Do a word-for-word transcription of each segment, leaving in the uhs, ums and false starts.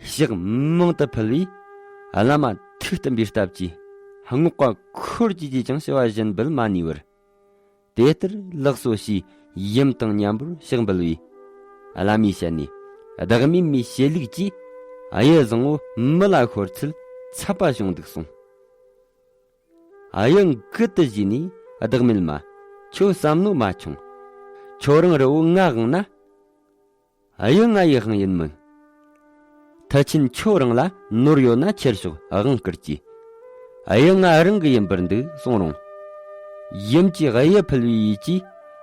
ཕྱག་མང་དུ་ཕུལ་བས། བླ་མ་ཐུགས་བསྟུན་པའི་སྟབས་ཀྱིས་རྔོག་པ་འཁོར་གྱིས་ཀྱིས་ཀྱང་ཞུ་བ་གཞན་འབུལ་མ་ནུས་པར། དེ་ལྟར་ལགས་སོ་ཞེས་ཡུམ་དང་མཉམ་པོར་ཕྱག་འབུལ་བས། བླ་མའི་ཞལ་ནས། བདག་མེད་མའི་བྱེད་ལུགས་ཀྱིས་གཡུ་བཟང་བོ་མི་ལ་ཤོར་ཚུལ་ཚད་པ་བྱུང་འདུག་གསུངས། གཡུ་མགུལ་དུ་བཞེས་ནས། བདག་མེད་མ། ཁྱོད་བསམ་མནོ་མ་བྱུང་། ཁྱོད་རང་རི་བོ་ང་དབང་ན། གཡུ་ང་ཡི་དབང་ཡིན་མོད། མཐུ་ཆེན་ཁྱོད་རང་ལ་ནོར་ཡོད་ན་ཁྱེར་ཤོག་དབང་བསྐུར་གྱིས། གཡུ་ང་རང་གི་ཡིན་པར་འདུག་གསུངས་རུང་། ཡུམ་གྱིས་གཡུ་ཕུལ་བའི་ཡིད་ཀྱིས་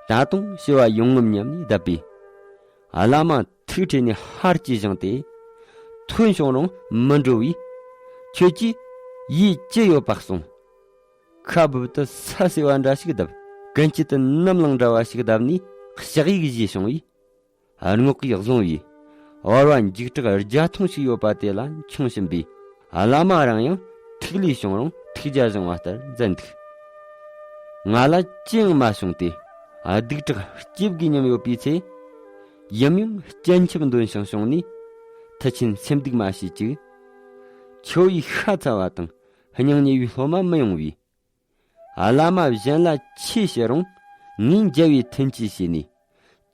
ད་དུང་ཞུ་བ་ཡོང་ངམ་སྙམ་ནས་བསྡད་པས། བླ་མ་ཐུགས་ཁྲོས་ནས་ཧར་གྱིས་བཞེངས་ཏེ། ཐོན་བྱུང་རུང་མི་འགྲོ་བས། ཁྱོད་ཀྱིས་ཡིད་ཅི་ཡོད་པ་གསུངས། ཁ་སྦུབ་ཏུ་ས་སེ་བ་འདྲ་ཞིག་བརྡབས། ཀུན་སྐྱིད་དུ་གནམ་ལངས་འདྲ་བ་ཞིག་བརྡབས་ནས་ཕྱག་ཡིག་བཞེས་བྱུང་བས། རྔོག་གིས་བཟུང་བས། བར་བ་འཇིགས་སྐྲག་རྒྱ་མཐོང་ཞིག་ཡོད་པ་དེ་ལ་མཆོང་བཞིན་པས། བླ་མ་རང་ཡང་ཐུགས་ལས་བྱུང་རུང་ཐུགས་རྒྱལ་བཞེངས་པ་ལྟར་མཛད་འདུག། ང་ལ་ཅི་ཡང་མ་བྱུང་སྟེ། སྡིག་དྲག་སྐྱེ་དགོས་སྙམ་ཡོད་པའི་ཚེ། ཡུམ་ཡང་སྤྱན་ཆབ་འདོན་ཞིང་བྱུང་ནས། མཐུ་ཆེན་སེམས་སྡུག་མ་བྱེད་ཅིག། ཁྱོད་ཡི་ཤ་ཚ་བ་དང་སྙིང་ཉེ་བའི་སློབ་མ་མི་ཡོང་བས། བླ་མ་གཞན་ལ་ཆོས་བཤད་རུང་ངས་མཇལ་བའི་མཐུན་རྐྱེན་བྱས་ནས།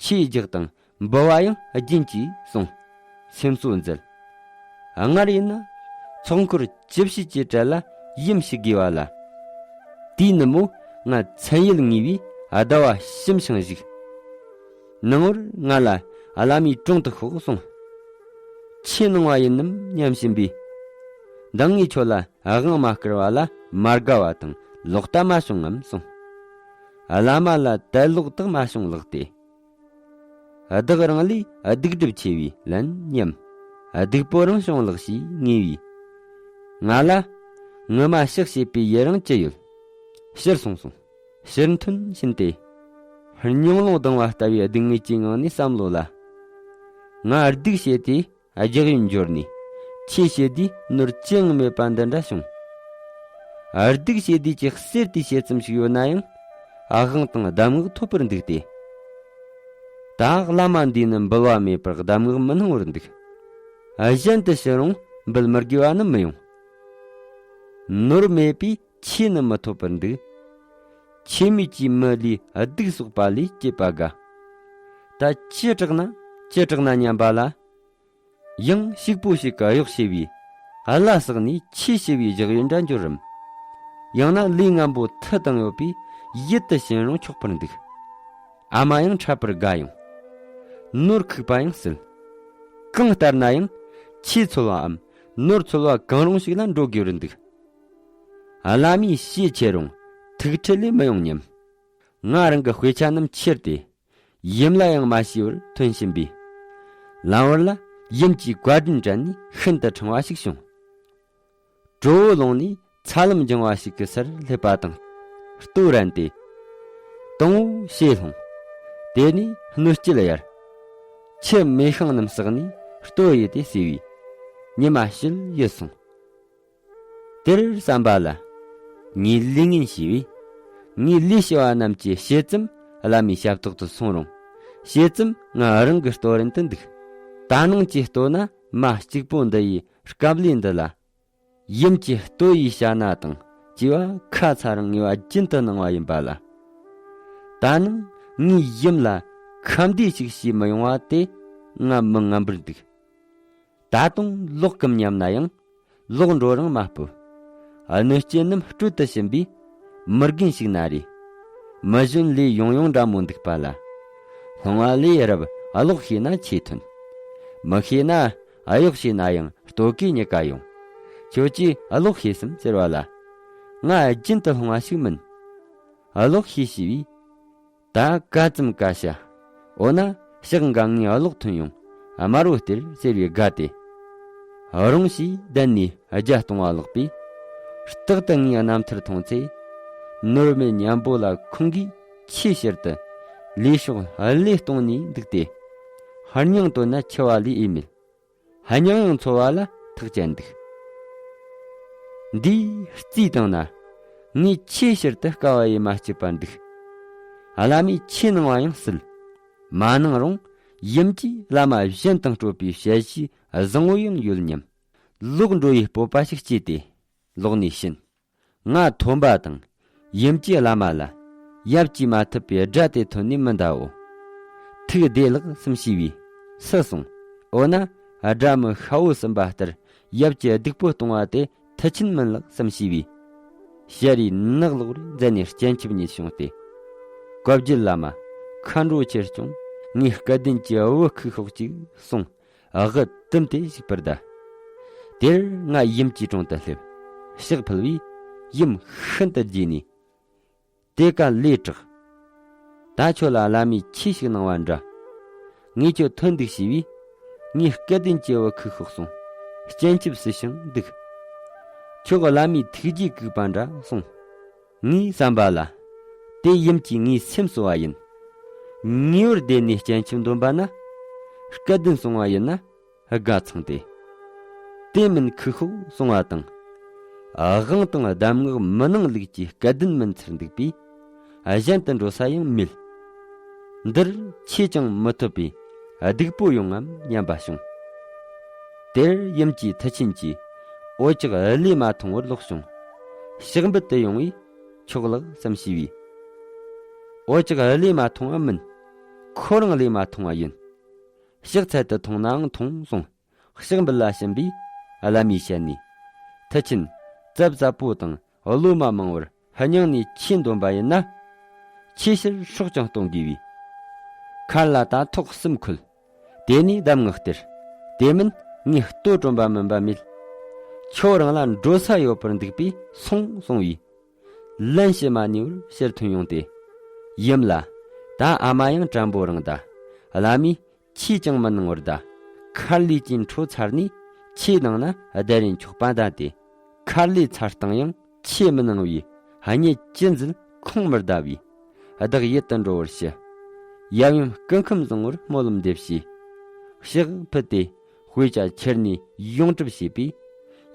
ཆོས་རྒྱག་དང་འབུལ་བ་ཡང་རྒྱུན་གྱིས་གསུངས། སེམས་གསོ་མཛད། སྔར་ཡིན་ན་ཚོགས་འཁོར་བཅུ་བཞི་གྱི་གྲལ་ལ་ཡུམ་ཞུགས་དགོས་པ་ལ། དེའི་ནུབ་མོ་ང་མཚན་ཡུལ་ངེས་པས་ཟླ་བ་གཤིམ་ཞིང་བཞུགས། ནངས་པར་ང་ལ་བླ་མའི་དྲུང་དུ་ཤོག་གསུངས། ཆོས་གནང་བ་ཡིན་ནམ་སྙམ་བཞིན་པས། མདང་ངས་ཁྱོད་ལ་དབང་མ་བསྐུར་བ་ལ་མ་དགའ་བ་དང་ལོག་ལྟ་མ་བྱུང་ངམ་གསུངས། བླ་མ་ལ་དད་ལོག་དག་མ་བྱུང་ལགས་ཏེ། བདག་རང་ལས་སྡིག་སྒྲིབ་ཆེ་བས་ལན་སྙམ། སྡིག་པོ་རང་བྱུང་ལགས་ཞེས་ངེས་པས། ང་ལ་ངུ་མ་ཕྱག་བྱེད་པའི་ཡུལ་རང་ཅི་ཡོད། ཕྱིར་སོང་གསུངས། ཕྱིར་འཐོན་ཕྱིན་ཏེ། སྙིང་རླུང་ལྡང་བ་ལྟ་བུའི་སྡུག་བསྔལ་གྱི་ངང་ནས་བསམ་བློ་ལ། ང་སྡིག་བྱས་ཏེ་རྒྱག་ཡུན་འབྱོར་ནས་ཆོས་བྱེད་དུས་ནོར་ཅི་ཡང་མེད་པ་འདི་འདྲ་བྱུང་། སྡིག་བྱེད་དུས་ཀྱི་གསེར་དེའི་ཕྱེད་ཙམ་ཞིག་ཡོད་ན་ཡང་དབང་དང་གདམས་ངག་ཐོབ་པར་འདུག་སྟེ། ད་བླ་མ་འདིས་ནི་འབུལ་བ་མེད་པར་གདམས་ངག་མི་གནང་བར་འདུག། གཞན་དུ་ཕྱིན་རུང་འབུལ་མི་དགོས་པ་ནི་མི་ཡོང་། ནོར་མེད་པས་ཆོས་ནི་མི་ཐོབ་པར་འདུག། ཆོས་མེད་ཀྱི་མི་ལུས་སྡིག་གསོག་པ་ལས་སྐྱེས་པ་དགའ། ད་ཅི་དྲག་ན་ཅི་དྲག་ན་སྙམ་པ་ལ། ཡང་ཕྱུག་པོ་ཞིག་གིས་གཡོག་བྱས་པའི་གླ་བསགས་ནས་ཆོས་བྱས་པའི་རྒྱག་ཡུལ་འདྲ་འབྱོར་རམ། ཡང་ན་ལས་ངན་པོ་མཐུ་དང་ཡོད་པས་ཡིད་དུ་ཕྱིན་རུང་ཆོག་པར་འདུག། ཨ་མ་ཡང་འཕྲད་པར་དགའ་ཡོང་། ནོར་ཁུག་པ་ཡང་སྲིད། གང་ལྟར་ན་ཡང་ཆོས་འཚོལ་བའམ་ནོར་འཚོལ་བ་གང་རུང་ཞིག་ལ་འགྲོ་དགོས་པར་འདུག། བླ་མའི་ཞེ་ཆེ་རུང་ཐུགས་ཁྲལ་ལས་མི་ཡོང་སྙམ། ང་རང་གི་དཔེ་ཆ་རྣམས་ཁྱེར་ཏེ། ཡུམ་ལ་ཡང་མ་ཞུས་པར་ཐོན་ཕྱིན་པས། ལམ་བར་ལ་ཡུམ་གྱིས་བཀའ་དྲིན་དྲན་ནས་ཤིན་ཏུ་ཕྲེང་བ་ཞིག་བྱུང་། གྲོ་བོ་ལུང་ནས་ཚ་ལམ་འགྱིང་བ་ཞིག་གིས་སར་སླེབས་པ་དང་ལྟོ་རན་ཏེ། དང་པོ་ཞེ་ལྷུང་། དེ་ནས་སྣོད་སྐྱེད་ཡར། ཆུ་མེ་ཤིང་རྣམས་བསགས་ནས་ལྟོ་ཡེ་དེ་ཟོས་པས་ཉི་མ་ཕྱེད་ཡོལ་སོང་། དེར་བསམ་པ་ལ། ངས་ལས་ངན་བྱས་པས། ངས་ལས་བྱས་པ་རྣམས་ཀྱི་ཕྱེད་ཙམ་བླ་མའི་ཞབས་ཏོག་ཏུ་སོང་རུང་། ཕྱེད་ཙམ་ང་རང་གི་ལྟོ་རན་དུ་འདུག། ད་ནངས་ཀྱི་ལྟོ་ན་མ་གཅིག་པོ་འདི་ཡི་སྐབས་ལས་འདི་ལ། ཡུམ་གྱི་ལྟོ་ཡི་བྱ་ན་དང་བཅས་པ་ཁ་ཚ་རང་ངེས་པ་རྒྱུན་དུ་གནང་བ་ཡིན་པ་ལ། ད་ནངས་ངས་ཡུམ་ལ་ཁ་འདས་ཤིག་བྱས་མི་ཡོང་བ་དེ་ང་མི་ངན་པར་འདུག། ད་དུང་ལོག་གམ་སྙམ་ན་ཡང་ལོག་འགྲོ་རིང་མ་སྤོ། སྣོད་སྐྱེད་རྣམས་སྤྲོད་དུ་ཕྱིན་པས་མི་རྒན་ཞིག་ན་རེ། མི་གཞོན་ལས་ཡོང་ཡོང་འདྲ་མོ་འདུག་པ་ལ། ལྷུང་བ་ལས་རབ་ཀློག་ཤེས་ན་ཆེས་ཐོན། མི་ཤེས་ན་གཡོག་བྱས་ན་ཡང་ལྟོ་གོས་གཉིས་ཀ་ཡོང་། ཁྱོད་ཀྱིས་ཀློག་ཤེས་སམ་ཟེར་བ་ལ། ང་རྒྱུན་དུ་ལྷུང་བ་ཞིག་མིན། ཀློག་ཤེས་ཞེས་པས། ད་ག་ཙམ་ག་བྱ། འོ་ན་ཞག་འགའ་ངའི་གློག་ཐོན་ཡོང་། དམར་བོ་སྟེར་ཟེར་བའི་དགའ་སྟེ། རུང་ཞེས་གདན་ནས་རྒྱ་གཏོང་བ་ལགས་པས། རྟག་ཏུ་ངའི་རྣམ་ཐར་མཐོང་ཚེ། ནོར་མེད་མཉམ་པོ་ལ་ཁོང་གིས་ཆེས་ཕྱིར་དུ། ལས་ཤོག་བློས་གཏོང་ནས་འདུག་སྟེ། སྙིང་དོན་ན་འཆི་བ་ལས་འོས་མེད། སྙིང་ཡང་འཚོ་བ་ལ་ཐག་བཅད་འདུག། འདིའི་རྩིས་བཏང་ན། ངས་ཆེས་ཕྱིར་དུ་དཀའ་བ་ཡིས་མ་སྐྱིད་པར་འདུག། བླ་མས་ཆོས་གནང་བ་ཡང་སྲིད། མ་གནང་རུང་ ཡུམ་གྱིས་བླ་མ་གཞན་དང་སྤྲོད་པའི་ཞལ་བཞེས་བཟང་བོ་ཡང་ཡོད་སྙམ། ལོག་འགྲོ་ཡི་སྤོབས་པ་ཞིག་སྐྱེས་ཏེ། ལོག་ནས་ཕྱིན། ང་ཐོན་པ་དང་། ཡུམ་གྱིས་བླ་མ་ལ། ཡབ་ཀྱིས་མ་ཐུབ་པའི་དགྲ་དེ་ཐོན་ནས་མི་འདའོ། ཐུགས་བདེ་ལགས་སམ་ཞུས་པས། སུ་གསུངས། འོ་ན། དགྲ་མི་ཤ་བོ་ཟིན་པ་ལྟར། ཡབ་ཀྱི་སྡིག་པོ་གཏོང་བ་དེ། མཐུ་ཆེན་མིན་ལགས་སམ་ཞུས་པས། ཞལ་རས་ནག་ལོག་རེ་མཛད་ནས་སྤྱན་ཆབ་ཉིད་བྱུང་སྟེ། བཀའ་བརྒྱུད་བླ་མ། མཁའ་འགྲོ་ཁྱེར་སྐྱོང་། ངའི་སྐལ་ལྡན་གྱི་བུ་ཁུག་ཤོག་ཅིག་གསུངས། དབུ་བཏུམས་ཏེ་བཞུགས་པར་གདའ། དེར་ང་ཡུམ་གྱི་དྲུང་དུ་སླེབས། ཕྱག་ཕུལ་བས། ཡུམ་ཤིན་ཏུ་དགྱེས་ནས། དེ་ཀ་ལས་དྲག། ད་ཁྱོད་ལ་བླ་མས་ཆོས་ཤིག་གནང་བ་འདྲ། ངས་ཁྱོད་ཐོན་འདུག་ཞུས་པས། ངའི་སྐལ་ལྡན་གྱི་བུ་ཁུག་ཤོག་གསུངས། སྤྱན་ཆབ་སྲིད་ཞིང་འདུག། ཁྱོད་བླ་མའི་ཐུགས་རྗེ་བཀུག་པ་འདྲ་གསུངས། ངའི་བསམ་པ་ལ། དེ་ཡུམ་གྱིས་ངའི་སེམས་གསོ་བ་ཡིན། ངེས་པར་བདེ་ནས་སྤྱན་ཆབ་འདོན་པ་ན། སྐལ་ལྡན་གསུང་བ་ཡིན་ན། དགའ་ཚང་སྟེ། དེ་མིན་ཁུག་ཤོག་གསུང་བ་དང་། དབང་དང་གདམས་ངག་མི་སྣང་ལུགས་ཀྱི་སྐལ་ལྡན་མིན་ཚུལ་འདུག་པས། གཞན་དུ་འགྲོ་ས་ཡང་མེད། འདིར་ཆོས་ཀྱང་མི་ཐོབ་པས་སྡིག་པོ་ཡོང་ངམ་སྙམ་པ་བྱུང་། དེར་ཡུམ་གྱི་མཐུ་ཆེན་གྱིས། འོ་ཅག་ལས་མ་ཐོང་བར་ལོག་བྱུང་། ཕྱག་འབུལ་དུ་ཡོང་བས། ཆོག་ལགས་སམ་ཞུས་པས། འོ་ཅག་ལས་མ་ཐོང་བ་མིན། ཁོ་རང་ལས་མ་ཐོང་བ་ཡིན། ཕྱག་འཚལ་དུ་ཐོང་ནའང་ཐོང་གསུངས། ཕྱག་འབུལ་ལ་ཕྱིན་པས། བླ་མའི་ཞལ་ནས། མཐུ་ཆེན། ཙབ་ཙབ་པོ་དང་སློབ་མ་མང་བོར་སྙིང་ནས་ཆོས་འདོན་པ་ཡིན་ན། ཆེས་ཕྱིར་སྲོག་ཀྱང་གཏོང་དགོས་པས། མཁར་ལ་ད་ཐོག་གསུམ་འཁོད། དེ་ནས་གདམས་ངག་སྟེར། དེ་མིན་ངས་ལྟོ་དྲོན་པ་མིན་པ་མེད། ཁྱོད་རང་ལ་འགྲོ་ས་ཡོད་པར་འདུག་པས་སོང་གསུང་བས། ལན་ཞུ་མ་ནུས་པར་ཕྱིར་ཐོན་ཡོང་སྟེ། ཡུམ་ལ། ད་ཨ་མ་ཡང་དྲན་པོ་རང་གདའ། བླ་མས་ཆོས་ཀྱང་མི་གནང་བར་གདའ། མཁར་ལས་ཀྱི་འཕྲོ་ཚར་ནས་ཆོས་གནང་ན་བདེ་རན་ཆོག་པ་གདའ་སྟེ། མཁར་ལས་ཚར་སྟེང་ཡང་ཆོས་མི་གནང་བས་བརྙས་ཅི་མཛད་ཁུངས་མི་གདའ་བས། བདག་ཡིད་དུ་འགྲོ་བར་ཞུ། ཡབ་ཡུམ་སྐུ་ཁམས་བཟང་བར་སྨོན་ལམ་འདེབས་ཞུས། ཕྱག་ཕུལ་ཏེ། དཔེ་ཆ་ཁྱེར་ནས་ཡོངས་གྲུབ་བྱས་པས།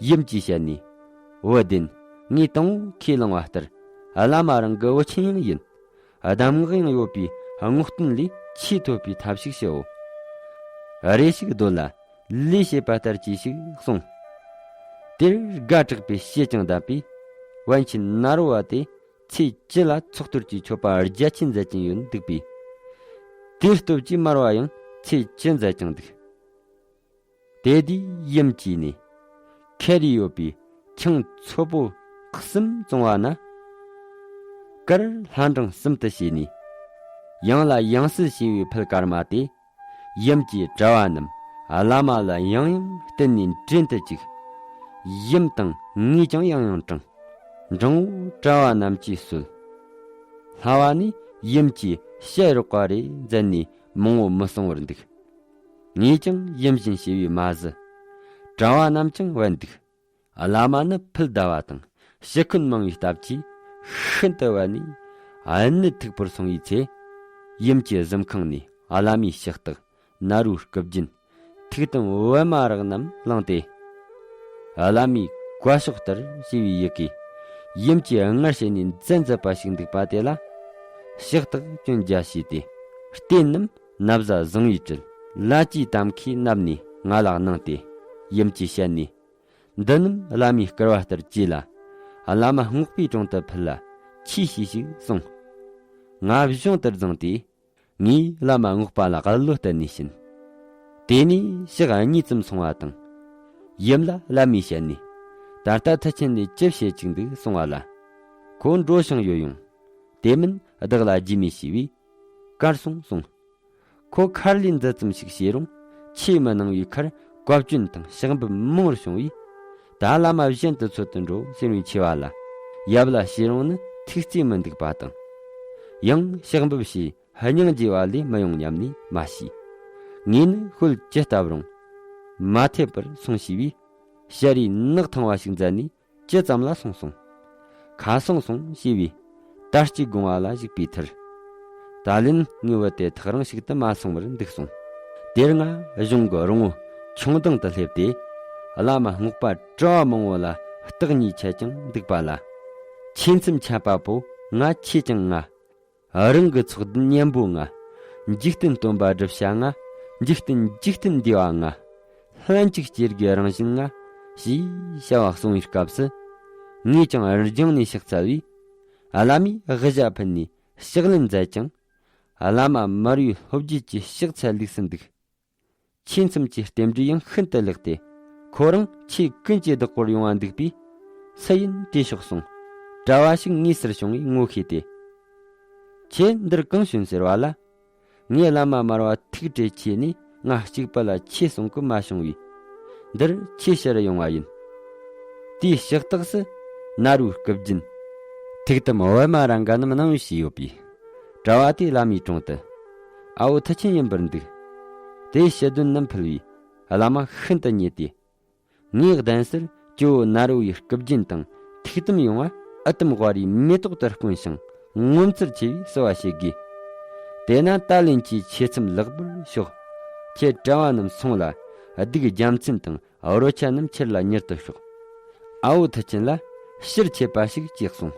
ཡུམ་གྱི་ཞལ་ནས། བུ་བདེན། ངས་དང་པོ་ཁས་བླངས་པ་ལྟར། བླ་མ་རང་གི་བུ་ཆེན་ཡང་ཡིན། གདམས་ངག་ཡང་ཡོད་པའི་སྔོག་བསྟན་ལས་ཆོས་ཐོབ་པའི་ཐབས་ཤིག་ཞུའོ། རེ་ཞིག་སྡོད་ལ་ལས་བྱེད་པ་ལྟར་གྱིས་ཤིག་གསུངས། དེར་དགའ་དྲགས་པའི་བཤེས་ཀྱང་གདམས་པས། པཎ་ཆེན་ནཱ་རོ་པ་དེ་ཚེ་བཅུ་ལ་ཚོགས་གཏོར་གྱི་མཆོད་པ་རྒྱ་ཆེན་མཛད་ཀྱིན་ཡོད་འདུག་པས། དེའི་སྟོབས་ཀྱིས་མར་པ་ཡང་ཚེ་བཅུ་མཛད་ཀྱང་འདུག། དེ་དུས་ཡུམ་གྱིས་ནི། ཁ་རས་ཡོད་པའི་ཆང་ཚོད་པོ་གསུམ་བཙོང་བ་ན། དཀར་ལྷ་འབྲིང་གསུམ་དུ་བྱས་ནས། ཡང་ལ་ཡང་སྲིད་བྱས་པའི་ཕུལ་དཀར་མ་དེ། ཡུམ་གྱིས་གྲྭ་བ་རྣམས་བླ་མ་ལ་ཡང་ཡང་བསྟན་ནས་འདྲེན་དུ་བཅུག། ཡུམ་དང་ངས་ཀྱང་ཡང་ཡང་དྲངས། འབྲིང་བོ་གྲྭ་བ་རྣམས་ཀྱིས་གསོལ། སླ་བ་ནི་ཡུམ་གྱིས་ཞལ་རོགས་པ་རེ་མཛད་ནས་མང་བོ་མི་གསུང་བར་འདུག། ངས་ཀྱང་ཡུམ་བཞིན་བྱས་པས་མ་བཟོད། གྲྭ་བ་རྣམས་ཀྱང་བན་འདུག། བླ་མ་ནི་ཕུལ་ཟླ་བ་དང་ཕྱི་ཁུན་མང་བའི་སྟབས་ཀྱིས་ཤིན་ཏུ་བན་ནས་གནད་མཐུག་པོར་སོང་བའི་ཚེ། ཡུམ་གྱི་གཟིམ་ཁང་ནས་བླ་མའི་ཕྱག་རྟགས་ནཱ་རོའི་སྐུ་རྒྱན། ཐུགས་དམ་པདྨ་རཀ་རྣམས་བླངས་ཏེ། བླ་མའི་བཀའ་ཤོག་ལྟར་ཞེས་པའི་ཡི་གེ། ཡུམ་གྱིས་སྔར་བྱས་ནས་མཛད་མཛད་པ་ཞིག་འདུག་པ་དེ་ལ། ཕྱག་རྟགས་སྐྱོན་བརྒྱ་བྱས་ཏེ། རྟེན་རྣམས་ན་བཟའ་བཟང་བའི་དྲིལ། ལ་ཅིའི་དམ་ཁའི་སྣབས་ནས་ང་ལ་གནང་སྟེ། ཡུམ་གྱི་ཞལ་ནས། འདི་རྣམས་བླ་མའི་བསྐུལ་བ་ལྟར་གྱིས་ལ། བླ་མ་རྔོག་པའི་དྲུང་དུ་ཕུལ་ལ་ཆོས་བྱོས་ཤིག་གསུངས། ང་གཞུང་དུ་བརྫངས་ཏེ། ངས་བླ་མ་རྔོག་པ་ལ་གླུ་གཏད་ནས་ཕྱིན། དེ་ནས་ཞག་གཉིས་ཙམ་སོང་བ་དང་། ཡུམ་ལ་བླ་མའི་ཞལ་ནས། ད་ལྟ་མཐུ་ཆེན་ནས་ཅི་བྱེད་ཅིག་འདུག་གསུང་བ་ལ། ཁོ་འགྲོ་ཞིང་ཡོད་ཡོང་། དེ་མིན་བདག་ལ་རྒྱུས་མེད་ཞུས་པས། གར་སོང་གསུངས། ཁོ་མཁར་ལས་འདི་ཙམ་ཞིག་བྱས་རུང་ཆོས་མི་གནང་བའི་ཁར་བཀའ་བཀྱོན་དང་ཕྱག་འབུལ་མང་བར་བྱུང་བས། ད་བླ་མ་གཞན་དུ་འཚོལ་དུ་འགྲོ་ཟེར་བའི་ཆེ་བ་ལ། ཡབ་ལ་བྱས་རུང་ནི་ཐུགས་བརྩེ་མི་འདུག་པ་དང་། ཡང་ཕྱག་འབུལ་བྱས་སྙིང་རྗེ་བ་ལས་མི་ཡོང་སྙམ་ནས་མ་བྱས། ངས་ནི་ཤོད་ཅི་བཏབ་རུང་མ་ཐེབས་པར་སོང་ཞེས་པས། ཞལ་རས་ནག་ཐང་བ་ཞིག་མཛད་ནས། ཅི་ཙམ་ལ་སོང་སོང་། ཁ་སང་སོང་ཞེས་པས། ད་ཅི་དགོངས་པ་ལ་བཞུགས་པའི་མཐར། ད་ལན་ངའི་བུ་དེ་ཐག་རིང་ཞིག་ཏུ་མ་སོང་བར་འདུག་གསུངས། དེར་ང་གཞུང་གི་རོང་བོ་ཁྱུང་ལྡིང་དུ་སླེབས་ཏེ། བླ་མ་རྔོག་པ་གྲྭ་བ་མང་བོ་ལ་རྟགས་གཉིས་འཆད་ཀྱང་འདུག་པ་ལ། ཆོས་མཚམས་འཆད་པ་པོ་ང་ཆོས་ཀྱང་ང་། རང་གི་ཚོགས་འདུན་གཉན་པོ་ང་། འཇིག་རྟེན་སྟོན་པ་སྒྲུབ་བྱ་ང་ འཇིག་རྟེན་འཇིག་རྟེན་འདས་པ་ལྔ། ལྷན་ཅིག་སྐྱེས་དགུའི་རང་བཞིན་ལྔ། ཞེས་བྱ་བ་གསུང་བའི་སྐབས་སུ། ངས་ཀྱང་རྒྱང་ནས་ཕྱག་འཚལ་བས། བླ་མས་དབུ་ཞྭ་ཕུད་ནས་ཕྱག་ལེན་མཛད་ཅིང་། བླ་མ་མར་པའི་ལྷོ་བརྒྱུད་ཀྱི་ཕྱག་འཚལ་ལུགས་སུ་འདུག། ཆོས་མཚམས་ཀྱི་རྟེན་འབྲེལ་ཡང་ཤིན་ཏུ་ལེགས་ཏེ། ཁོ་རང་ཆོས་ཀུན་གྱི་བདག་པོར་ཡོང་བ་འདུག་པས། སུ་ཡིན་དྲིས་ཤོག་གསུངས། གྲྭ་བ་ཞིག་ངེས་སར་བྱུང་བས་ངོ་ཤེས་ཏེ། ཁྱེད་འདིར་གང་བྱོན་ཟེར་བ་ལ། ངས་བླ་མ་མར་པ་ཐུགས་བྲེལ་ཆེ་ནས་ང་གཅིག་པུ་ལ་ཆོས་གསུང་གི་མ་བྱུང་བས། འདིར་ཆོས་བཤད་ཡོང་བ་ཡིན། དེའི་ཕྱག་རྟགས་སུ་ནཱ་རོའི་སྐུ་རྒྱན། ཐུགས་དམ་པདྨ་རཱ་ག་ནམ་གནང་བའི་ཞེས་ཡོད་པས། གྲྭ་བ་དེས་བླ་མའི་དྲུང་དུ། ཨ་བོ་མཐུ་ཆེན་ཡིན་པར་འདུག། དེའི་ཞུ་དོན་རྣམས་ཕུལ་བས། བླ་མ་ཤིན་ཏུ་མཉེས་ཏེ། ངའི་གདན་སར་ཇོ་བོ་ནཱ་རོ་ཡི་སྐུ་རྒྱན་དང་ཐུགས་དམ་ཡོང་བ་ཨི་ཏམ་ཝ་རའི་མེ་ཏོག་ལྟར་དཀོན་ཞིང་ངོ་མཚར་ཆེ་བས་བསུ་བ་བྱེད་དགོས། དེས་ན་ད་ལན་གྱི་ཆེ་ཚམ་ལེགས་པར་ཤོག། ཁྱེད་གྲྭ་བ་རྣམས་སོང་ལ་གདུགས་རྒྱལ་མཚན་དང་རོལ་ཆ་རྣམས་ཁྱེར་ལ་མྱུར་དུ་ཤོག། ཨ་བོ་མཐུ་ཆེན་ལ་ཕྱིར་ཆད་པ་ཞིག་ཅེས་གསུངས།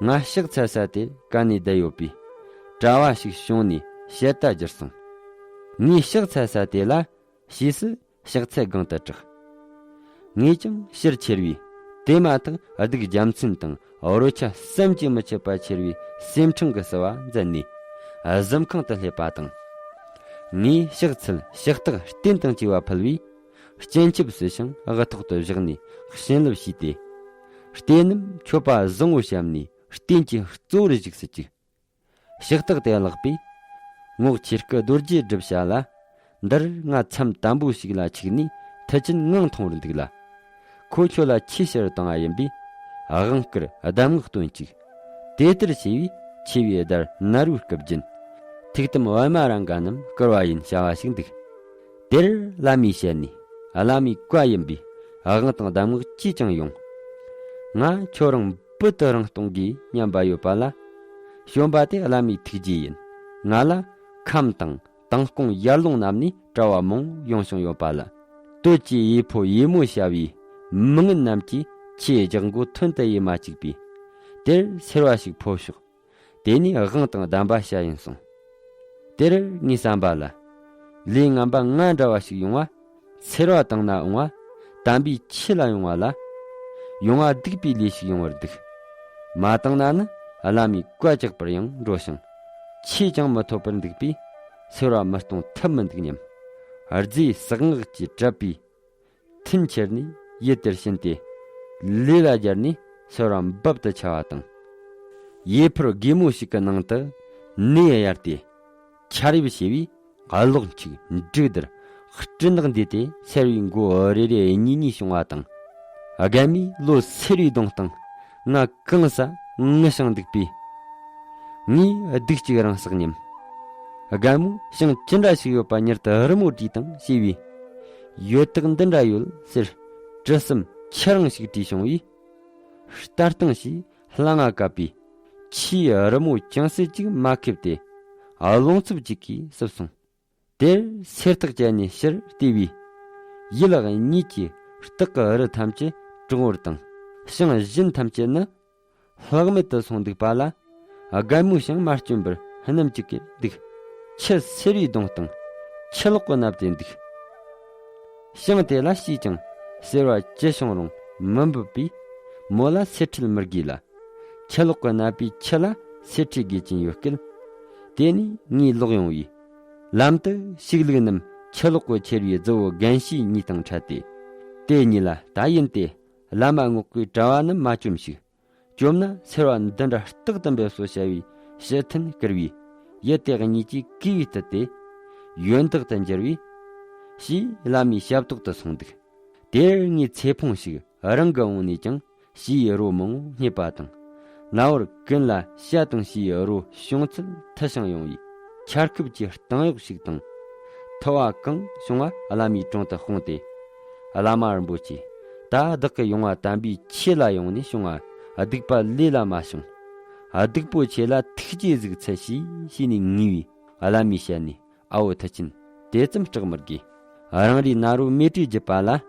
ང་ཕྱག་འཚལ་ས་དེ་གན་ནས་བསྡད་ཡོད་པས། གྲྭ་བ་ཞིག་བྱུང་ནས་ཞལ་ལྟ་བསྒྱུར་སོང་། ངའི་ཕྱག་འཚལ་ས་དེ་ལ། ཞེས་སུ་ཕྱག་འཚལ་སྒང་དུ་གྲགས། ངས་ཀྱང་ཕྱིར་ཁྱེར་བས། དེ་མ་ཐག་གདུགས་རྒྱལ་མཚན་དང་རོལ་ཆ་བསམ་གྱིས་མི་ཁྱབ་པ་ཁྱེར་བའི་སེམས་ཕྲེང་གི་བསུ་བ་མཛད་ནས་གཟིམ་ཁང་དུ་སླེབས་པ་དང་། ངས་ཕྱག་འཚལ་ཕྱག་རྟགས་རྟེན་དང་བཅས་པ་ཕུལ་བས། སྤྱན་ཆབ་བསུས་ཤིང་དབུ་ཐོག་ཏུ་བཞག་ནས་བྱིན་རླབས་ཞུས་ཏེ། རྟེན་རྣམས་མཆོད་པ་བཟང་བོ་བཤམས་ནས་རྟེན་གྱི་གཙོ་བོར་བཞུགས་སུ་བཅུག། ཕྱག་རྟགས་དེ་བཀླགས་པས། རྔོག་ཆོས་སྐུ་རྡོ་རྗེ་སྒྲུབ་བྱ་ལ། འདིར་ང་མཚམས་དམ་པོ་ཞིག་ལ་ཆིགས་ནས་མཐུ་ཆེན་ངང་མཐོང་བར་འདུག་ལ། ཁོ་ཁྱོད་ལ་ཆོས་ཕྱིར་བཏང་བ་ཡིན་པས། དབང་བསྐུར་གདམས་ངག་སྟོན་ཅིག། དེ་ལྟར་བྱས་པས་ཆེ་བའི་བརྡར་ནཱ་རོའི་སྐུ་རྒྱན། ཐུགས་དམ་པདྨ་རཱ་ག་རྣམས་བསྐུར་བ་ཡིན་བྱ་བ་ཞིག་འདུག། དེར་བླ་མའི་ཞལ་ནས། བླ་མའི་བཀའ་ཡིན་པས་དབང་དང་གདམས་ངག་ཅིས་ཀྱང་ཡོང་། ང་ཁྱོད་རང་བུ་དུ་རང་གཏོང་དགོས་སྙམ་པ་ཡོད་པ་ལ། བྱོན་པ་དེ་བླ་མའི་ཐུགས་རྗེ་ཡིན། ང་ལ་ཁམས་དང་དང་སྐོང་ཡར་ལུང་རྣམས་ནས་གྲྭ་བ་མང་ཡོང་བྱུང་ཡོད་པ་ལ། སྟོད་ཀྱི་ཡེ་ཕོ་ཡེ་མོ་བྱ་བའི་མི་ངན་རྣམས་ཀྱིས་ཆེས་རྒྱག་མགོ་ཐོན་དུ་ཡེ་མ་བཅུག་པས། དེར་སེར་བ་ཞིག་ཕོ་ཤོག། དེ་ནས་དབང་དང་གདམས་པ་བྱ་ཡིན་གསུངས། དེར་ངའི་བསམ་པ་ལ། ལས་ངན་པ་ང་འདྲ་བ་ཞིག་ཡོང་བ། སེར་བ་བཏང་ན་འོང་བ། དམ་པའི་ཆོས་ལ་ཡོང་བ་ལ། ཡོང་བ་སྡིག་པའི་ལས་ཤིག་ཡོང་བར་འདུག། མ་བཏང་ན་ནི་བླ་མའི་བཀའ་བཅག་པར་ཡང་འགྲོ་ཞིང་། ཆོས་ཀྱང་མི་ཐོབ་པར་འདུག་པས། སེར་བ་མི་གཏོང་ཐབས་མི་འདུག་སྙམ། རྫས་གསང་སྔགས་ཀྱིས་བྲབས་པའི་ཐུན་ཁྱེར་ནས་ཡུལ་དེར་ཕྱིན་ཏེ། ལས་ལ་སྦྱར་ནས་སོར་བ་འབབ་ཏུ་ཆ་བ་དང་། ཡེ་ཕུར་རྒན་མོ་ཞིག་གི་ནང་དུ་ནད་གཡར་ཏེ། ཆར་ཡབ་བྱས་པས་གློག་འཁྱུག་འབྲུག་ལྡིར་སྤྲིན་ནག་འདུས་ཏེ་སེར་བའི་མགོ་རེ་རེ་གཉིས་གཉིས་བྱུང་བ་དང་། རྒན་མོའི་ལོ་སེར་བའི་གདོང་སྟེང་ང་གང་ས་ངུ་ཞིང་འདུག་པས། ངས་སྡུག་ཅིག་རང་བསགས་སྙམ། རྒན་མོས་ཞིང་ཅི་འདྲ་ཞིག་ཡོད་པ་མྱུར་དུ་རི་མོ་བྲིས་དང་ཞེས་པས། ཡོད་སྟེགས་འདི་འདྲ་ཡོད་ཟེར། གྲུ་གསུམ་ཆུ་རིང་ཞིག་བྲིས་བྱུང་བས། ལྟ་སྟངས་ཞེས་སླ་ང་བཀབ་པས། ཆུའི་རི་མོ་ཅུང་ཟད་ཅིག་མ་ཁེབས་ཏེ། རླུང་འཚུབ་ཅིག་གིས་བསུབས་སོང་། དེར་སེར་ཐག་བཅད་ནས་ཕྱིར་བལྟས་པས། ཡུལ་གཉིས་ཀྱི་སྟག་གི་རི་ཐམས་ཅད་གྲང་བོར་དང་། ཞིང་གཞན་ཐམས་ཅད་ནི་ལྷག་མེད་དུ་སོང་འདུག་པ་ལ། རྒན་མོའི་ཞིང་མ་བསྐྱོན་པར་སྣུམ་གཅིག་གིས་འདུག། ཆུ་སེར་བའི་གདོང་སྟེང་ཆུ་ལོག་གི་ནབ་སྟེ་འདུག། ཞིང་དེ་ལ་ཤིས་ཀྱང་སེར་བ་ཅི་བྱུང་རུང་མི་འབབ་པས། མོ་ལ་སེར་ཁྲལ་མི་དགོས་ལ། ཆུ་ལོག་གི་ནབ་པའི་ཆུ་ལ་སེར་ཁྲལ་དགོས་ཀྱིན་ཡོད་སྐད། དེ་ནས་ངས་ལོག་ཡོང་བས། ལམ་དུ་ཕྱུགས་ལུག་རྣམས་ཆུ་ལོག་གི་ཁྱེར་བའི་རྫི་བོ་རྒན་ཤོས་གཉིས་དང་འཕྲད་དེ། དེ་གཉིས་ལ་ད་ཡིན་ཏེ། བླ་མ་རྔོག་གིས་གྲྭ་བ་རྣམས་མ་བཅོམ་ཞིག། བཅོམ་ན་སེར་བ་འདི་འདྲ་རྟག་ཏུ་འབེབས་སོ་བྱ་བའི་ཞུ་མཐུན་བསྐུར་བས། ཡུལ་དེ་གཉིས་ཀྱིས་གུས་པས་བཏུད་དེ། ཡོན་བདག་ཏུ་འགྱུར་བས། ཞེས་བླ་མའི་ཞབས་ཏོག་ཏུ་སོང་འདུག། དེར་ངས་ཚེ་འཕོངས་ཤིག་རང་གི་འོང་ནས་ཀྱང་ཞེས་རོ་མང་བོ་རྙེད་པ་དང་། ན་བར་ཀུན་ལ་ཞྭ་དང་ཞེས་རོ་ཤོང་ཚུལ་མཐུ་ཞིང་ཡོང་བས། ཆར་ཁུབ་ཀྱི་གཏིང་གཡོགས་ཤིག་དང་། ཐུ་བ་གང་བྱུང་བ་བླ་མའི་དྲུང་དུ་སྤུངས་ཏེ། བླ་མ་རིན་པོ་ཆེ། ད་བདག་གི་ཡོང་བ་དམ་པའི་ཆོས་ལ་ཡོང་ནས་བྱུང་བ་སྡིག་པ་ལས་ལ་མ་བྱུང་། སྡིག་པོ་ཆེ་ལ་ཐུགས་རྗེས་གཟིགས་འཚལ་ཞེས་བྱས་ནས་ངུས་པས། བླ་མའི་ཞལ་ནས། ཨ་བོ་མཐུ་ཆེན། དེ་ཙམ་སྐྲག་མི་དགོས། རང་རེའི་ན་རོ་མེ་དྲོད་བརྒྱུད་པ་ལ།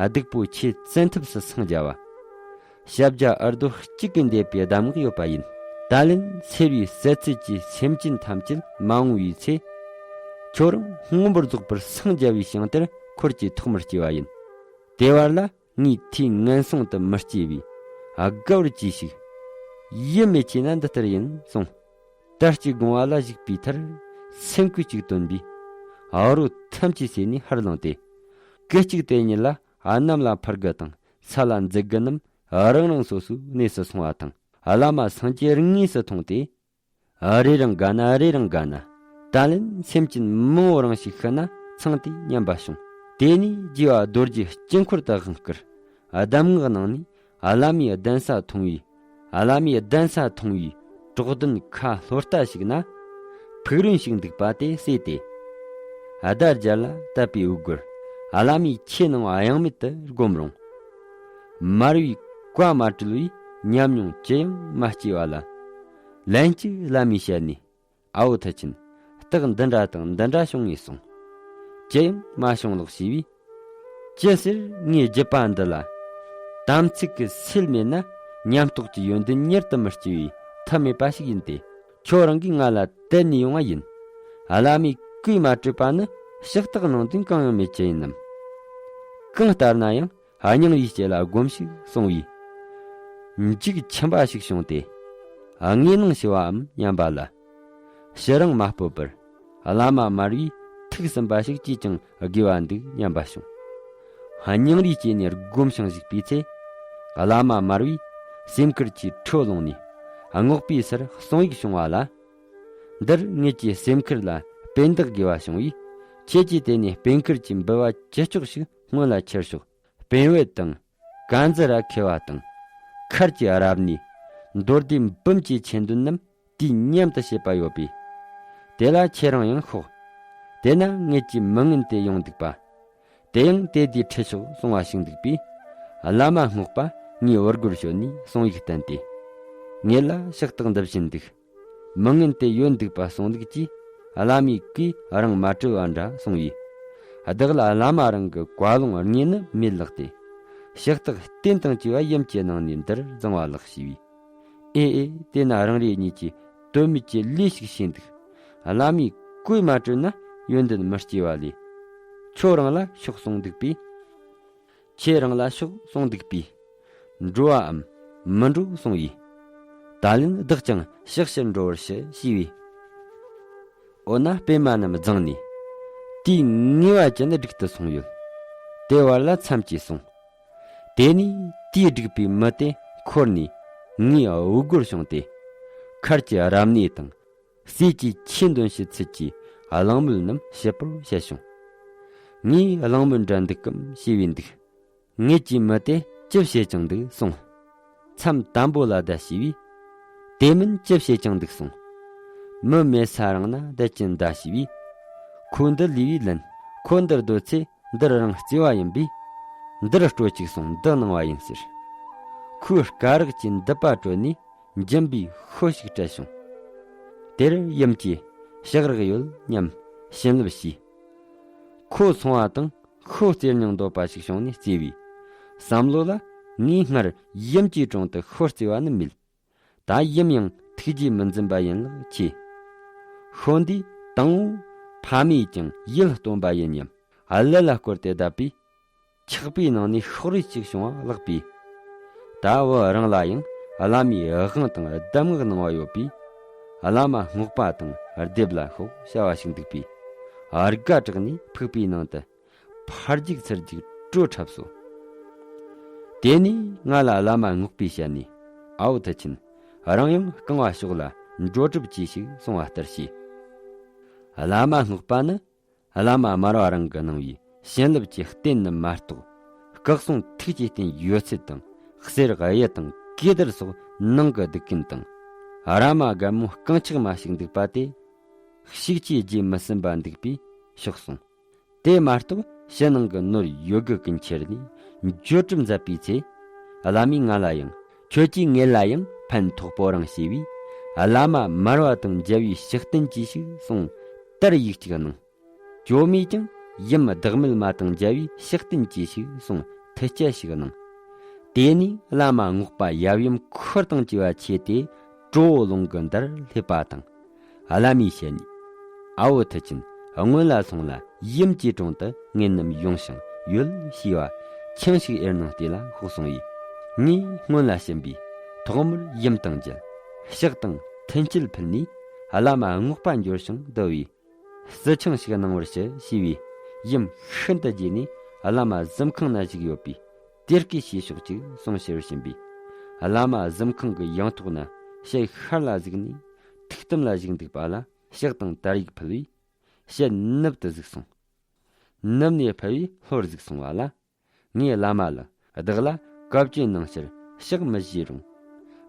སྡིག་པོ་ཆེ་བཙན་ཐབས་སུ་སངས་རྒྱ་བ། ཞབས་རྗེས་ཨར་རྡོ་གཅིག་གིས་འདེབས་པའི་གདམས་ངག་ཡོད་པ་ཡིན། ད་ལན་སེར་བའི་ཟལ་ཚད་ཀྱི་སེམས་ཅན་ཐམས་ཅད་མ་འོངས་པའི་ཚེ། ཁྱོད་རང་སྔོན་པོར་རྫོགས་པར་སངས་རྒྱ་བའི་ཞིང་དེར་འཁོར་གྱིས་ཐོག་མར་སྐྱེ་བ་ཡིན། དེ་བར་ལ་ངས་དུས་ངན་སོང་དུ་མི་སྐྱེ་བས་དགའ་བར་གྱིས་ཤིག། ཡིད་མི་ཆེས་ན་འདི་ལྟར་ཡིན་གསུངས། དར་གྱི་དགོང་བ་ལ་བཞུགས་པའི་མཐར། སེམས་ཁུར་གཅིག་བཏོན་པས། ཨ་རོ་ཐམས་ཅད་ཟོས་ནས་ཧར་ལངས་ཏེ། སྐད་ཅིག་དེ་ཉིད་ལ་ཨ་ནམ་ལ་འཕུར་དགུ་དང་ས་ལ་འཛེག་དགུ་རྣམས་རང་རང་སོ་སོའི་གནས་སུ་སོང་བ་དང་། བླ་མ་སངས་རྒྱས་དངོས་སུ་མཐོང་སྟེ། ཨ་རེ་རང་དགའ་ན་རེ་རང་དགའ་ན། ད་ལན་སེམས་ཅན་མང་བོ་རང་ཞིག་ཤི་ན་ཚང་སྟེ་སྙམ་པ་བྱུང་། དེ་ནས་རྒྱལ་བ་རྡོ་རྗེ་དཀྱིལ་འཁོར་དུ་དབང་བསྐུར། གདམས་ངག་གནང་ནས། བླ་མའི་གདན་ས་མཐོང་བའི། བླ་མའི་གདན་ས་མཐོང་བའི་གྲོགས་དོན་ཁ་ལྷོ་ལྟ་ཞིག་ན། ཕུག་རོན་ཞིག་འདུག་པ་དེ་བསད་དེ། ཟླ་རྒྱ་ལ་དད་པའི་འོད་སྒོར། བླ་མའི་ཆོས་གནང་བ་གཡེང་མེད་དུ་སྒོམ་རུང་། མར་བའི་བཀའ་མ་གྲོལ་བའི་ཉམས་མྱོང་ཅི་ཡང་མ་སྐྱེས་པ་ལ། ལན་གཅིག་བླ་མའི་ཞལ་ནས། ཨ་བོ་མཐུ་ཆེན། རྟགས་འདི་འདྲ་དང་འདི་འདྲ་བྱུང་ངས་གསུངས། ཅི་ཡང་མ་བྱུང་ལགས་ཞེས་པས། ཅི་ཟེར་ངའི་རྒྱུད་པ་འདི་ལ། དམ་ཚིག་གི་སེལ་མེད་ན་ཉམས་རྟོགས་ཀྱི་ཡོན་ཏན་མྱུར་དུ་མི་སྐྱེ་བའི་ཐབས་མེད་པ་ཞིག་ཡིན་ཏེ། ཁྱོད་རང་གིས་ང་ལ་དད་ནས་ཡོང་བ་ཡིན། བླ་མའི་བཀས་མ་གྲོལ་བ་ནི་ཕྱག་རྟགས་གནང་དོན་གང་ཡང་མེད་ཀྱི་ཡིན་ནམ། གང་ལྟར་ན་ཡང་སྙིང་རུས་བྱེད་ལ་སྒོམས་ཤིག་གསུང་བས། འཇིགས་ཆེན་པ་ཞིག་བྱུང་སྟེ། དངོས་སྣང་ཞི་བའམ་སྙམ་པ་ལ། ཕྱི་རང་མ་སྤོབས་པར། བླ་མ་མར་བས་ཐུགས་ཟིན་པ་ཞིག་ཅིས་ཀྱང་དགོས་པ་འདུག་སྙམ་པ་བྱུང་། སྙིང་རུས་བསྐྱེད་ནས་སྒོམ་ཞིང་བཞུགས་པའི་ཚེ། བླ་མ་མར་བས་སེམས་ཁུར་གྱིས་ཁྲོ་ལངས་ནས། རྔོག་པའི་སར་གསུང་ཡིག་བྱུང་བ་ལ། འདིར་ངེད་ཀྱི་སེམས་ཁུར་ལ་སྤེན་ཟློག་དགོས་པ་བྱུང་བས། ཁྱེད་ཀྱིས་དེ་ནས་སྤེན་ཁུར་གྱི་འབུལ་བ་ཅི་ལྕོགས་ཤིག་སྔོན་ལ་ཁྱེར་ཤོག། སྤེན་བེད་དང་། ཀ་འཛི་ར་ཁེ་བ་དང་། མཁར་གྱི་རབ་གནས། མདོ་སྡེ་འབུམ་གྱི་ཆེ་འདོན་རྣམས་དུས་མཉམ་དུ་བྱེད་པ་ཡོད་པས། དེ་ལ་ཁྱེད་རང་ཡང་ཤོག། དེ་ན་ངེད་ཀྱི་མི་ངན་དེ་ཡོང་འདུག་པ། དེ་ཡང་དེ་དུས་ཁྲིད་ཤོག་གསུང་བ་ཞིག་འདུག་པས། བླ་མ་རྔོག་པ་ངའི་བར་སྒོར་ཞོན་ནས་གསུང་ཡིག་བསྟན་ཏེ། ངེད་ལ་ཕྱག་རྟགས་འདི་བཞིན་འདུག། མི་ངན་དེ་ཡོད་འདུག་པ་གསུངས་འདུག་ཅེས། བླ་མའི་བཀས་རང་མ་གྲོལ་བ་འདྲ་གསུང་བས། བདག་ལ་བླ་མ་རང་གི་བཀའ་ལུང་དངོས་ནི་མེད་ལགས་ཏེ། ཕྱག་རྟགས་རྟེན་དང་བཅས་པ་ཡུམ་གྱི་ནང་ནས་འདིར་བརྫངས་པ་ལགས་ཞུས་པས། ཨེ་ཨེ། དེ་ན་རང་རེ་གཉིས་ཀྱིས་དོན་མེད་ཀྱི་ལས་ཤིག་བྱས་འདུག། བླ་མའི་བཀས་མ་གྲོལ་ན་ཡོན་ཏན་མི་སྐྱེ་བ་ལས། ཁྱོད་རང་ལ་ཤོག་གསུངས་འདུག་པས། ཁྱེད་རང་ལ་ཤོག་གསུངས་འདུག་པས། འགྲོ་བའམ་མི་འགྲོ་གསུང་བས། ད་ལན་བདག་ཀྱང་ཕྱག་ཕྱིར་འགྲོ་བར་ཞུ་ཞུས་པས། འོ་ན་པད་མ་རྣམས་བརྫངས་ནས། དུས་ངེས་པ་ཅན་སྒྲིག་ཏུ་སོང་ཡོད། དེ་བར་ལ་མཚམས་ཀྱིས་སོང་། དེ་ནས་དེས་བསྒྲིགས་པའི་མི་དེ་འཁོར་ནས་ངའི་འོག་སྒོར་བྱུང་སྟེ། མཁར་གྱི་རབ་གནས་དང་། ཟས་ཀྱི་ཆོས་འདོན་བྱེད་ཚུལ་གྱི་གླེང་མོལ་རྣམས་ཞིབ་པོར་བཤད་བྱུང་། ངས་གླེང་མོལ་འདྲ་འདུག་གམ་ཞེས་པས་འདུག། ངེད་ཀྱི་མི་དེ་ཅི་བྱེད་ཀྱང་འདུག་གསུངས། མཚམས་དམ་པོ་ལ་བསྡད་ཞེས་པས། དེ་མིན་ཅི་བྱེད་ཀྱང་འདུག་གསུངས། མི་མེད་ས་རང་ན་བསྡད་ཀྱིན་གདའ་ཞེས་པས། ཁོ་འདི་ལུས་པས་ལན། ཁོ་འདིར་སྡོད་ཚེ་འདིར་རང་བརྩེ་བ་ཡིན་པས། འདིར་སྤྲོ་ཅིག་གསུངས་འདི་གནང་བ་ཡིན་ཟེར། ཁོས་སྐ་རགས་ཀྱི་མདུད་པ་དཀྲོལ་ནས། འཇིམ་པའི་ཤོ་ཞིག་སྤྲད་བྱུང་། དེར་ཡུམ་གྱིས་ཕྱག་རག་ཡོད་སྙམ་བྱིན་རླབས་བྱས། ཁོ་སོང་བ་དང་ཤོ་རྩེར་སྙིང་འདོད་པ་ཞིག་བྱུང་ནས་བརྩེ་བའི་བསམ་བློ་ལ། ངས་སྔར་ཡུམ་གྱི་དྲུང་དུ་ཤོ་རྩེ་བ་ནི་མེད། ད་ཡུམ་ཡང་ཐུགས་རྗེ་མི་འཛིན་པ་ཡིན་ལགས་ཀྱིས། ཤོ་འདིས་དང་པོ་ཕ་མས་ཀྱང་ཡིད་རྟོན་པ་ཡིན་སྙམ་བློ་ལ་བསྐོར་ཏེ་བསྡད་པས། ཆགས་པའི་ནང་ནས་ཤོག་རིལ་ཅིག་བྱུང་བ་ལགས་པས། ད་བུ་རང་ལ་ཡང་བླ་མའི་དབང་དང་གདམས་ངག་གནང་བ་ཡོད་པས། བླ་མ་རྔོག་པ་དང་སྡེབ་ལ་ཤོག་བྱ་བ་ཞིག་འདུག་པས། རྒ་དྲག་ནས་ཕུག་པའི་ནང་དུ་ཕར་རྒྱུག་ཚུར་རྒྱུག་བྲོ་འཁྲབ་སོ། དེ་ནས་ང་ལ་བླ་མ་རྔོག་པའི་ཞལ་ནས། ཨའོ་མཐུ་ཆེན། རང་ཡང་རྐང་བ་ཕྱོགས་ལ་འགྲོ་གྲབས་གྱིས་ཤིག་གསུང་བ་ལྟར་བྱས། བླ་མ་རྔོག་པ་ནི། བླ་མ་མར་པ་རང་གིས་གནང་བའི་བྱིན་རླབས་ཀྱི་རྟེན་ནི་མ་གཏོགས། སྐུ་གསུང་ཐུགས་ཀྱི་རྟེན་ཡོད་ཚད་དང་། གསེར་གཡུ་དང་གོས་དར་སོགས་ནང་གི་སྡུད་མཁན་དང་། ར་མ་རྒན་མོ་རྐང་ཆག་མ་ཞིག་འདུག་པ་དེ། ཤུགས་ཀྱིས་བརྗེད་མི་ཟིན་པ་འདུག་པས་ཤོག་གསུངས། དེ་མ་གཏོགས་ཕྱི་ནང་གི་ནོར་ཡོད་དགུ་ཀུན་ཁྱེར་ནས་འགྱོད་གྲབས་མཛད་པའི་ཚེ། བླ་མས་ང་ལ་ཡང་། ཁྱོད་ཀྱིས་ངེད་ལ་ཡང་ཕན་ཐོགས་པོ་རང་བྱས་པས། བླ་མ་མར་པ་དང་མཇལ་བའི་ཕྱག་རྟེན་གྱིས་ཤིག་གསུངས་དར་ཡིག་གཅིག་གནང་། ཇོ་མོས་ཀྱང་ཡུམ་བདག་མེད་མ་དང་མཇལ་བའི་ཕྱག་རྟེན་གྱིས་ཤིག་གསུངས་ཐུགས་བསྐྱེད་ཞིག་གནང་། དེ་ནས་བླ་མ་རྔོག་པ་ཡབ་ཡུམ་འཁོར་དང་བཅས་པ་ཆས་ཏེ་གྲོ་བོ་ལུང་གི་མདར་སླེབས་པ་དང་། བླ་མའི་ཞལ་ནས། ཨའོ་མཐུ་ཆེན། སྔོན་ལ་སོང་ལ་ཡུམ་གྱི་དྲུང་དུ་ངེད་རྣམས་ཡོང་ཞིང་ཡོད་ཞུས་པ། ཆང་ཞིག་ཨེར་ནང་སྟེ་ལ་ཤོག་གསུང་བས། ངས་སྔོན་ལ་ཕྱིན་པས་ཐོག་མར་ཡུམ་དང་མཇལ། ཕྱག་དང་ཐུན་སྐྱེལ་ཕུལ་ནས་བླ་མ་རྔོག་པ་འབྱོར་ཞིང་འདུ་བས། བསིལ་ཆང་ཞིག་གནང་བར་ཞུ་ཞུས་པས། ཡུམ་ཤིན་ཏུ་དགྱེས་ནས་བླ་མ་གཟིམ་ཁང་ན་བཞུགས་ཡོད་པས། དེ་སྐད་ཞུས་ཤོག་ཅིག་གསུང་ཕྱིར་ཕྱིན་པས། བླ་མ་གཟིམ་ཁང་གི་ཡང་ཐོག་ན་ཞལ་ཤར་ལ་གཟིགས་ནས་ཐུགས་དམ་ལ་བཞུགས་འདུག་པ་ལ་ཕྱག་དང་དར་ཡུག་ཕུལ་བས། ཞལ་ནུབ་ཏུ་གཟིགས་སོང་། ནུབ་ནས་ཕུལ་བས་ལྷོར་གཟིགས་སོང་བ་ལ། ངས་བླ་མ་ལ་བདག་ལ་བཀའ་བཀྱོན་གནང་ཕྱིར་ཕྱག་མི་བཞེས་རུང་།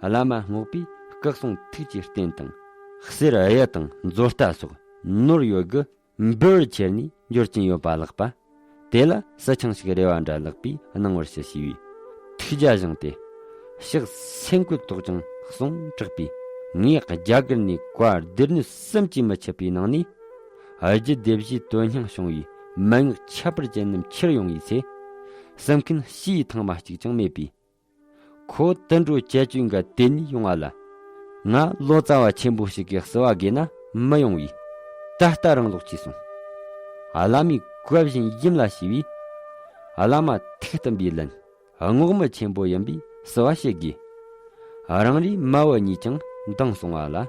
བླ་མ་རྔོག་པས་སྐུ་གསུང་ཐུགས་ཀྱི་རྟེན་དང་། གསེར་གཡུ་དང་མཛོ་རྟ་སོགས་ནོར་ཡོད་དགུ་འབུལ་བར་ཁྱེར་ནས་འབྱོར་གྱིན་ཡོད་པ་ལགས་པ། དེ་ལ་བསིལ་ཆང་ཞིག་རེ་བ་འདྲ་ལགས་པས་གནང་བར་ཞུ་ཞུས་པས། ཐུགས་རྒྱ་བཞེངས་ཏེ། ཕྱག་སེན་བཀོད་ཐོགས་ཀྱང་གསུང་དྲགས་པས། ངས་རྒྱ་གར་ནས་བཀའ་སྡེ་སྣོད་གསུམ་གྱིས་མི་ཁྱབ་པའི་ནང་ནས། རྒྱུད་སྡེ་བཞིའི་དོན་སྙིང་བྱུང་བའི་མན་ངག་ཁྱད་པར་ཅན་རྣམས་ཁྱེར་ཡོང་བའི་ཚེ། གསུང་མཁན་ཕྱིའི་ཐེངས་མ་གཅིག་ཀྱང་མེད་པས། ཁོ་དུད་འགྲོ་བྱ་སྤྱོད་འགའ་དེད་ནས་ཡོང་བ་ལ། ང་ལོ་ཙཱ་བ་ཆེན་པོ་ཞིག་གིས་བསུ་བ་དགོས་ན་མི་ཡོང་བས། ད་ལྟ་རང་ལོག་ཅེས་གསུངས། བླ་མས་གོ་བཞིན་ཡུམ་ལ་ཞུས་པས། བླ་མ་ཐུགས་བསྟིམ་པས་ལན། རྔོག་མི་ཆེན་པོ་ཡིན་པས་བསུ་བ་བྱེད་དགོས། རང་རེའི་མ་བུ་གཉིས་ཀྱང་འདང་སོང་བ་ལ།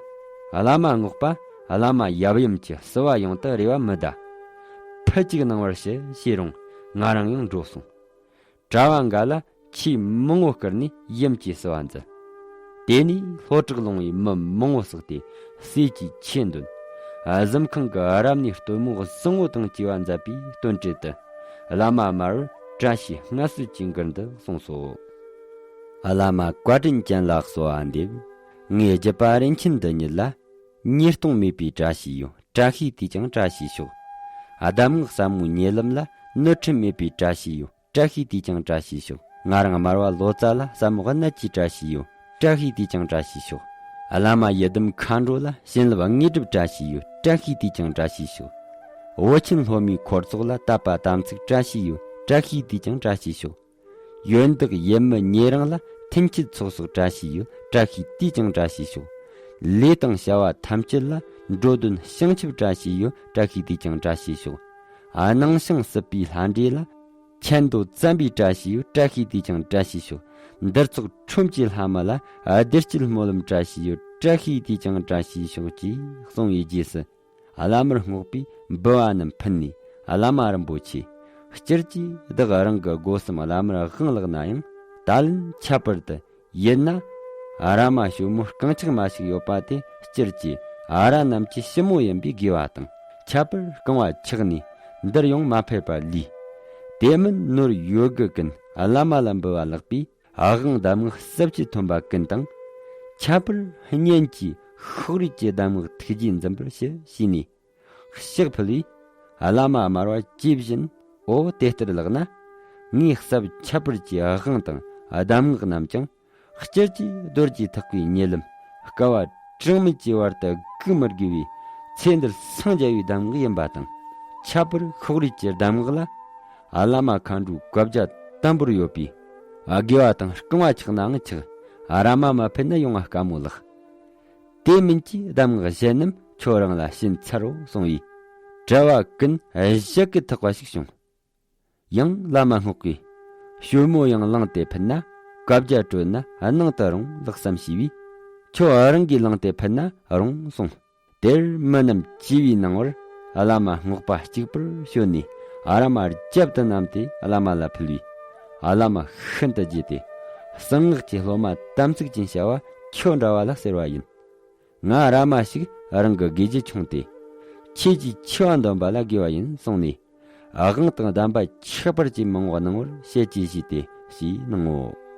བླ་མ་རྔོག་པ་བླ་མ་ཡབ་ཡུམ་གྱི་བསུ་བ་ཡོང་དུ་རེ་བ་མི་གདའ། ཕུད་ཅིག་གནང་བར་ཞུ་ཞུས་རུང་ང་རང་ཡང་འགྲོ་སོང་། གྲྭ་བ་འགའ་ལ་ཆོས་མང་བོ་བསྐུར་ནས་ཡུམ་གྱི་བསུ་བ་མཛད། དེ་ནས་ལྷོ་བྲག་ལུང་བའི་མི་མང་བོ་བསུས་ཏེ་ཟས་ཀྱི་ཆོས་འདོན། གཟིམ་ཁང་གི་རབ་གནས་སྟོན་མོ་བཟང་བོ་དང་བཅས་པ་མཛད་པའི་སྟོན་འབྲེལ་དུ། བླ་མ་མར་བཀྲ་ཤིས་སྔ་ཕྱི་ཀྱི་མགུར་འདི་གསུངས་སོ། བླ་མ་བཀའ་དྲིན་ཅན་ལ་གསོལ་བ་འདེབས། ངའི་རྒྱུད་པ་རིན་ཆེན་འདི་ཉིད་ལ། ཉེས་ལྟུང་མེད་པའི་བཀྲ་ཤིས་ཡོད། བཀྲ་ཤིས་དུས་ཀྱང་བཀྲ་ཤིས་ཤོག། གདམས་ངག་ཟབ་མོའི་ཉེ་ལམ་ལ། ནོར་འཁྲུལ་མེད་པའི་བཀྲ་ཤིས་ཡོད། བཀྲ་ཤིས་དུས་ཀྱང་བཀྲ་ཤིས་ཤོག། ང་རང་མར་བ་ལོ་ཙཱ་ལ། ཟབ་མོ་གནད་ཀྱི་བཀྲ་ཤིས་ཡོད། བཀྲ་ཤིས་དུས་ཀྱང་བཀྲ་ཤིས་ཤོག། བླ་མ་ཡི་དམ་མཁའ་འགྲོ་ལ། བྱིན་རླབས་དངོས་གྲུབ་བཀྲ་ཤིས་ཡོད། བཀྲ་ཤིས་དུས་ཀྱང་བཀྲ་ཤིས་ཤོག། བུ་ཆེན་སློབ་མའི་འཁོར་ཚོགས་ལ། དད་པ་དམ་ཚིག་བཀྲ་ཤིས་ཡོད། བཀྲ་ཤིས་དུས་ཀྱང་བཀྲ་ཤིས་ཤོག། ཡོན་བདག་ཡིད་མི་ཉེ་རིང་ལ། མཐུན་འཆད་ཚོགས་གསོག་བཀྲ་ཤིས་ཡོད། བཀྲ་ཤིས་དུས་ཀྱང་བཀྲ་ཤིས་ཤོག། ལས་དང་བྱ་བ་ཐམས་ཅད་ལ། འགྲོ་དོན་བྱང་ཆུབ་བཀྲ་ཤིས་ཡོད། བཀྲ་ཤིས་དུས་ཀྱང་བཀྲ་ཤིས་ཤོག། སྣང་ཞིང་སྲིད་པའི་ལྷ་འདྲེ་ལ། ཆད་མདོ་བཙན་པོའི་བཀྲ་ཤིས་ཡོད། བཀྲ་ཤིས་དུས་ཀྱང་བཀྲ་ཤིས་ཤོག། འདིར་ཚོགས་ཁྲོམ་གྱི་ལྷ་མི་ལ། བདེ་སྐྱིད་སྨོན་ལམ་བཀྲ་ཤིས་ཡོད། བཀྲ་ཤིས་དུས་ཀྱང་བཀྲ་ཤིས་ཤོག་ཅེས་གསུངས་པའི་རྗེས་སུ། བླ་མར་རྔོག་པས་འབུལ་བ་རྣམས་ཕུལ་ནས། བླ་མ་རིན་པོ་ཆེ། སྤྱིར་གྱིས་བདག་རང་གི་སྒོ་གསུམ་བླ་མར་དབང་ལགས་ན་ཡང་། ད་ལན་ཁྱད་པར་དུ་ཡིན་ན། ར་མ་ཞོལ་མོ་རྐང་ཆག་མ་ཞིག་ཡོད་པ་དེ། སྤྱིར་གྱིས་ར་རྣམས་ཀྱི་ཞི་མོ་ཡིན་པས་དགོས་པ་དང་། ཁྱད་པར་རྐང་བ་ཆག་ནས་འདིར་ཡོང་མ་ཕེབས་པ་ལས། དེ་མིན་ནོར་ཡོད་དགུ་ཀུན་བླ་མ་ལ་འབུལ་བ་ལགས་པས། དབང་གདམས་ངག་ཟབ་ཅིང་མཐུན་པ་ཀུན་དང་། ཁྱད་པར་གཉེན་གྱི་ཤུགས་རིགས་ཀྱི་གདམས་ངག་ཐུགས་རྗེས་འཛིན་པར་ཞུ་ཞུས་ནས། ཕྱག་ཕུལ་བས། བླ་མ་དམར་བ་ཇི་བཞིན། འོ་དེ་ལྟར་ལགས་ན། ངས་ཟབ་ཁྱད་པར་གྱི་དབང་དང་གདམས་ངག་རྣམས་ཀྱང་། སྤྱིར་གྱིས་རྡོ་རྗེ་ཐེག་པའི་ཉེ་ལམ། བསྐལ་པ་གྲངས་མེད་ཀྱི་བར་དུ་བསྒུག་མི་དགོས་པའི་ཚེ་འདིར་སངས་རྒྱ་བའི་གདམས་ངག་ཡིན་པ་དང་། ཁྱད་པར་ཤོག་རིས་ཀྱི་གདམས་ངག་ལ། བླ་མ་མཁའ་འགྲོའི་བཀའ་རྒྱ་དམ་པོར་ཡོད་པས། དགེ་བ་དང་རྐང་བ་ཆག་ནའང་ཆག། ར་མ་མ་ཕེབས་ན་ཡོང་བ་དཀའ་མོ་ལགས། དེ་མིན་གྱི་གདམས་ངག་གཞན་རྣམས་ཁྱོད་རང་ལ་བྱིན་ཚར་རོ་གསུང་བས། གྲྭ་བ་ཀུན་ཞལ་གྱིས་ཐག་པ་ཞིག་བྱུང་། ཡང་བླ་མ་རྔོག་གིས། ཞོལ་མོ་ཡང་བླངས་ཏེ་ཕུལ་ན། བཀའ་རྒྱ་གྲོལ་ན་གནང་དུ་རུང་ལགས་སམ་ཞུས་པས། ཁྱོད་རང་གིས་བླངས་ཏེ་ཕུལ་ན་རུང་གསུངས། དེར་མི་རྣམས་བཅས་པའི་གནང་བར། བླ་མ་རྔོག་པ་གཅིག་པུར་བྱོན་ནས། ར་མ་རྒྱབ་ཏུ་བསྣམས་ཏེ་བླ་མ་ལ་ཕུལ་བས། བླ་མ་ཤིན་ཏུ་དགྱེས་ཏེ། གསང་སྔགས་ཀྱི་སློབ་མ་དམ་ཚིག་ཅན་བྱ་བ་ཁྱོད་འདྲ་བ་ལ་ཟེར་བ་ཡིན། ང་ར་མ་ཞིག་རང་གི་དགེ་རྒྱུ་ཆུང་སྟེ། ཁྱེད་ཀྱིས་ཆེ་བ་འདོན་པ་ལ་དགེ་བ་ཡིན་གསུངས་ནས། དབང་དང་གདམས་པ་ཁྱད་པར་གྱི་མང་བོ་གནང་བར་བཤད་ཅེས་ཞུས་ཏེ་ཞེས་གནང་ངོ་།